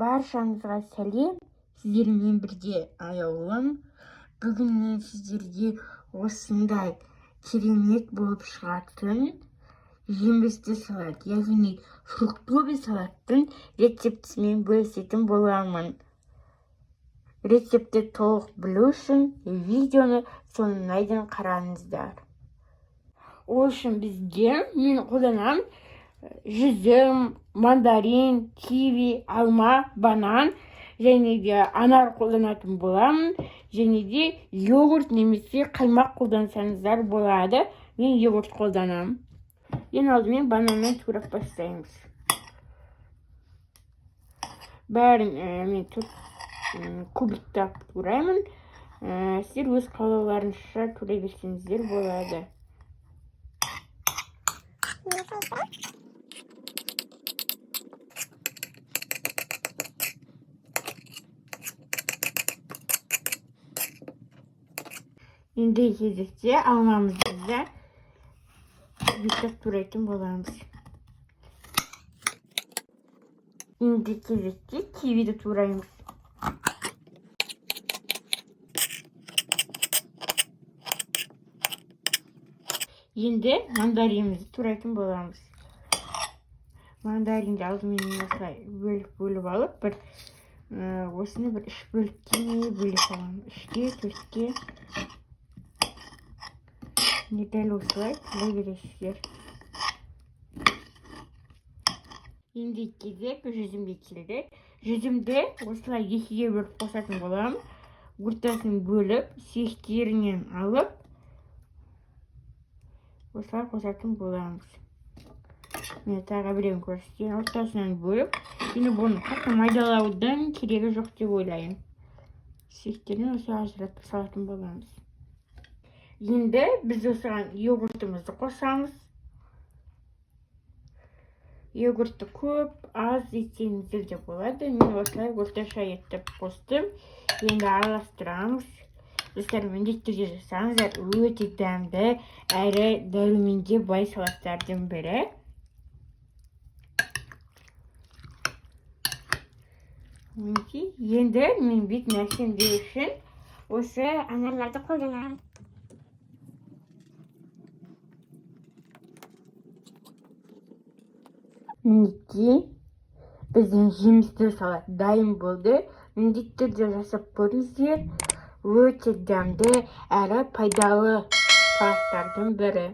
Баршаңызға сәлем! Сіздермен бірге Аяулым. Бүгін мен сіздерге осындай керемет болып шығатын жемісті салат, яғни фруктовый салаттың рецептісімен бөлісетін боламын. Рецептті толық білу үшін видеоны соңына дейін қараңыздар. Ол үшін бізге мен қолданамын жүзім, мандарин, киви, алма, банан және де анар қолданатын боламын, және де йогурт немесе қаймақ қолдансаңыздар болады. Мен йогурт қолданамын. Ең алдымен бананнан турап бастаймыз. Бәрін мен төрт кубиктап тураймын. Сіздер өз қалауларыңызша турай берсеңіздер болады. Енді кезекте алмамызды да кубиктеп турайтын боламыз. Енді кезекте кивиді тураймыз. Енді мандаринімізді турайтын боламыз. Мандаринді алдымен осылай бөліп-бөліп алып, бір осыны бір үш бөлікке бөле саламын. Үшке, төртке. Міне, дәл осылай тура бересіздер. Енді кезек жүзімге келді. Жүзімді осылай екіге бөліп қосатын боламын. Ортасын бөліп, сүйектерінен алып, осылай қосатын боламыз. Міне, тағы біреуін көрсетейін. Ортасынан бөліп, енді бұны қатты майдалаудың керегі жоқ деп ойлаймын. Сүйектерін осылай ажыратып салатын боламыз. Енді біз осыған йогуртымызды қосамыз. Йогуртты көп, аз етсеңіздер де болады. Мен осылай орташа етіп қостым. Енді араластырамыз. Достар, міндетті түрде жасаңыздар, өте дәмді әрі дәруменге бай салаттардың бірі. Мінекей, енді мен бетін әсемдеу үшін осы анарларды қолданамын. Мінекей, біздің жемісті салат дайын болды. Міндетті түрде жасап көріңіздер. Өте дәмді әрі пайдалы салаттардың бірі.